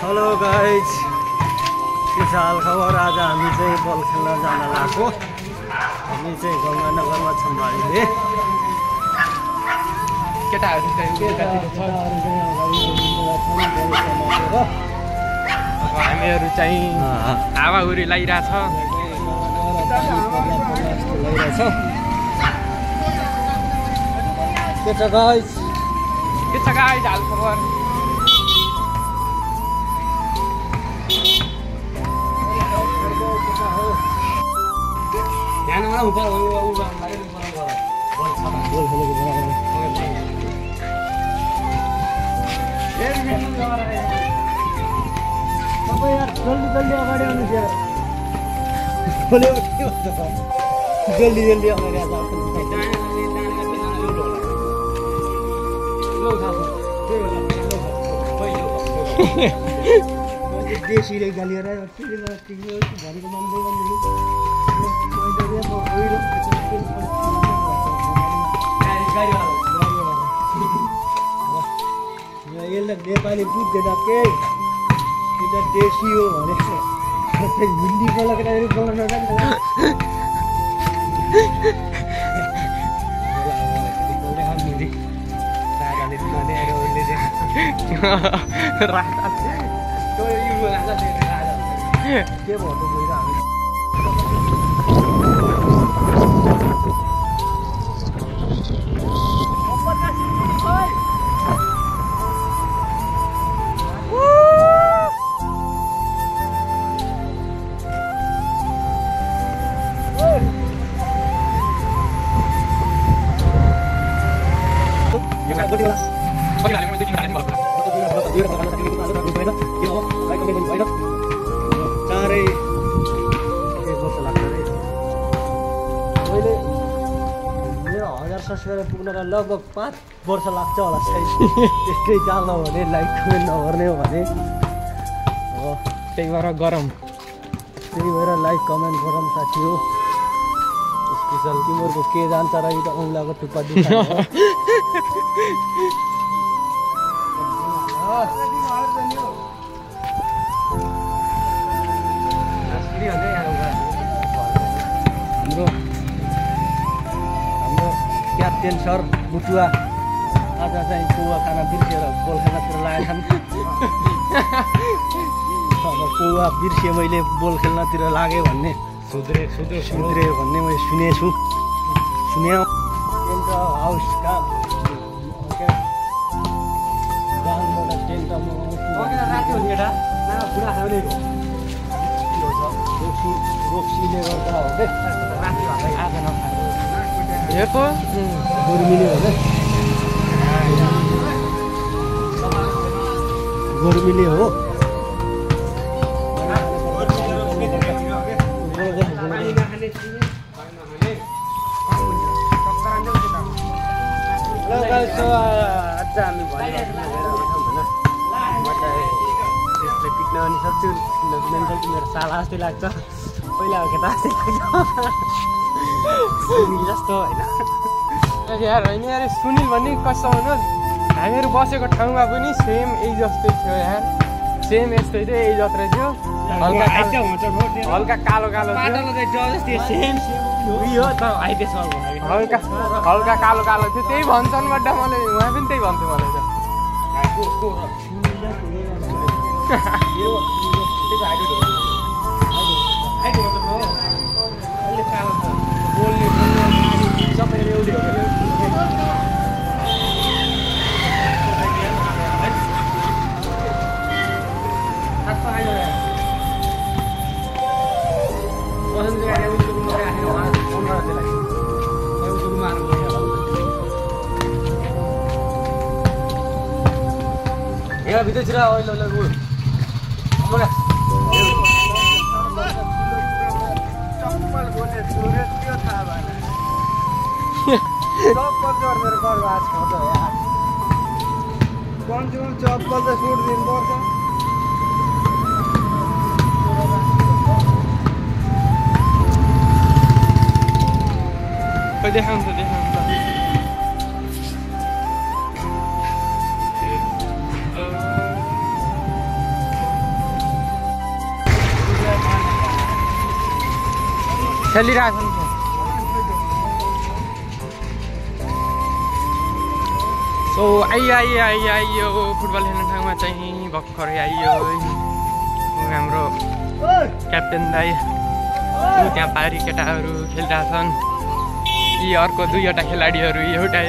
Hello guys, के छ हाल खबर? आज हामी चाहिँ बल खेल्न जान लागेको। हामी चाहिँ गङ्गानगरमा छौँ अहिले। केटाहरू हामीहरू चाहिँ हावाहुरी लगाइरहेछ। के छ गाइज? हाल खबर? जल्दी अगाडि आउनुहोस् यार। जल्दी अगाडि देशीले गाली भनेको यसलाई नेपाली बुझ्दैन के देशी हो भने हिन्दी बोल्दाखेरि बोल्न नजान्छ। के भन्नु चाँडै 1 वर्ष लाग्छ अरे। मैले मेरो 1000 सब्सक्राइबर पुग्नलाई लगभग 5 वर्ष लाग्छ होला सायद। त्यस्तै चाल नभने लाइक कमेन्ट नगर्ने हो भने त्यही भएर गरम, त्यही भएर लाइक कमेन्ट गरम साथी हो। स्पेसल तिमीहरूको के जान्छ र यो त औँलाको थुप्पा दुख्छ। हाम्रो क्याप्टेन सर बुटुवा आज चाहिँ पौवा खाना बिर्सेर बल खेल्नतिर लागेका छन्। अब पौवा बिर्से मैले बल खेल्नतिर लागेँ भन्ने सुध्रे भन्ने मैले सुनेछु। टेन्ट हाउस गाउँबाट टेन्ट रोक्सीले गर्दा हो क्या गर्मीले हो क्या गर्मीले हो। आज हामी टिक्न पनि सक्छु मेरो साला जस्तै लाग्छ। पहिला केटा जस्तै लाग्छ जस्तो होइन यार। होइन यार, सुनिल भन्ने कस्तो भन्नुहोस्, हामीहरू बसेको ठाउँमा पनि सेम यही जस्तै थियो यार। सेम यस्तै थियो, यही जत्रै थियो। हल्का कालो थियो, हल्का कालो थियो। त्यही भन्छन् गड्डा, मलाई उहाँ पनि त्यही भन्थ्यो मलाई त। यहाँ भित्रतिर चप्पल त सुट दिनुपर्छ। देखाउँछ खेलिरहेछन्। सो आइयो फुटबल खेल्ने ठाउँमा चाहिँ भर्खरै आइयो हाम्रो क्याप्टेन दाई। त्यहाँ पारी केटाहरू खेलिरहेछन्। यी अर्को दुईवटा खेलाडीहरू एउटै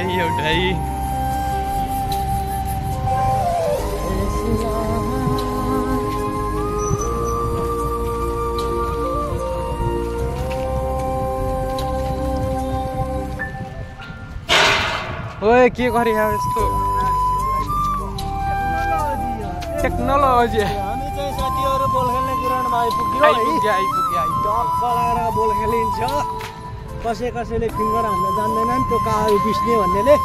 ओए के गरे यस्तो टेक्नोलोजी। हामी चाहिँ साथीहरू बल खेल्ने ग्राउन्डमा आइपुग्यो। टक्क लगाएर बल खेलिन्छ। कसैले फिङ्गर हान्न जान्दैनन् त्यो काउ बिस्ने भन्नेले।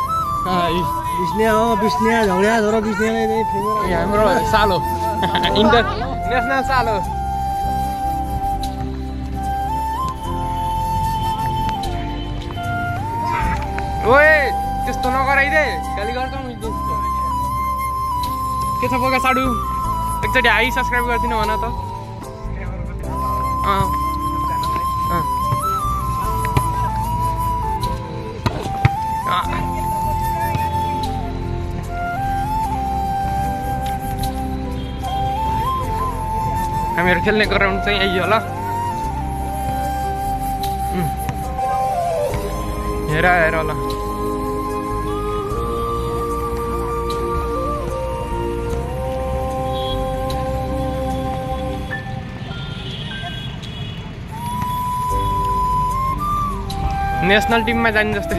बिस्ने झौडिया छोरा बिस्नेले चाहिँ फिङ्गर हाम्रो सालो इन्टरनेसनल सालो। ओए त्यस्तो नगराइदे गाली गर्छौ। के छ बोका साडु एकचोटि हाई सब्सक्राइब गरिदिनु भन त। हामीहरू खेल्ने ग्राउन्ड चाहिँ यही होला। हेर होला नेसनल टिममा जाने जस्तो